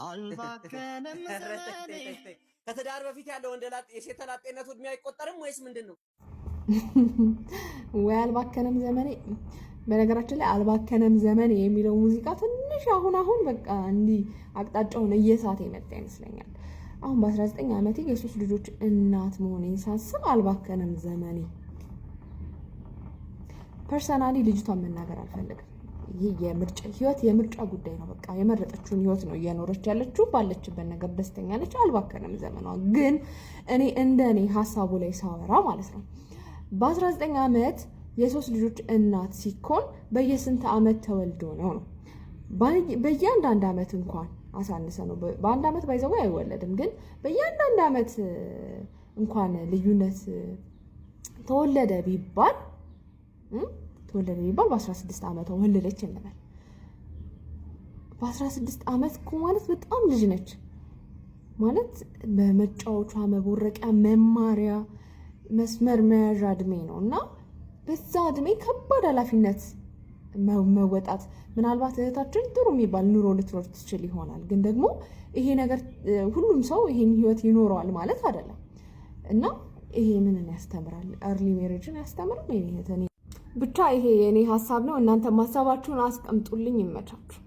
አልባከንም ኧረ ተይ ዘመኔ። ተይ ተይ ተይ። ከትዳር በፊት ያለው ወንደላጤ የሴት ላጤነቱ እድሜ አይቆጠርም ወይስ ምንድን ነው? ወይ አልባከነም ዘመኔ። በነገራችን ላይ አልባከነም ዘመኔ የሚለው ሙዚቃ ትንሽ አሁን አሁን በቃ እንዲህ አቅጣጫውን እየሳተ የመጣ ይመስለኛል። አሁን በ19 ዓመቴ የሶስት ልጆች እናት መሆኔን ሳስብ አልባከነም ዘመኔ። Personally ልጅቷን መናገር አልፈልግም። ይህ የምርጫ ህይወት የምርጫ ጉዳይ ነው። በቃ የመረጠችውን ህይወት ነው እየኖረች ያለችው። ባለችበት ነገር ደስተኛ ነች። አልባከነም ዘመኗ። ግን እኔ እንደ እኔ ሀሳቡ ላይ ሳወራ ማለት ነው፣ በ19 ዓመት የሶስት ልጆች እናት ሲኮን በየስንት ዓመት ተወልዶ ነው ነው? በእያንዳንድ ዓመት እንኳን አሳንሰ ነው፣ በአንድ ዓመት by the way አይወለድም፣ ግን በእያንዳንድ ዓመት እንኳን ልዩነት ተወለደ ቢባል በ16 ዓመቷ ወለደች እንበል። በ16 ዓመት እኮ ማለት በጣም ልጅ ነች ማለት፣ በመጫወቿ፣ መቦረቂያ፣ መማሪያ፣ መስመር መያዣ እድሜ ነው። እና በዛ እድሜ ከባድ ኃላፊነት መወጣት፣ ምናልባት እህታችን ጥሩ የሚባል ኑሮ ልትኖር ትችል ይሆናል። ግን ደግሞ ይሄ ነገር ሁሉም ሰው ይሄን ህይወት ይኖረዋል ማለት አይደለም። እና ይሄ ምንን ያስተምራል? Early marriage ን ያስተምራል? የኔ እህት፣ እኔ ብቻ ይሄ የእኔ ሀሳብ ነው። እናንተም ሀሳባችሁን አስቀምጡልኝ። ይመቻችሁ።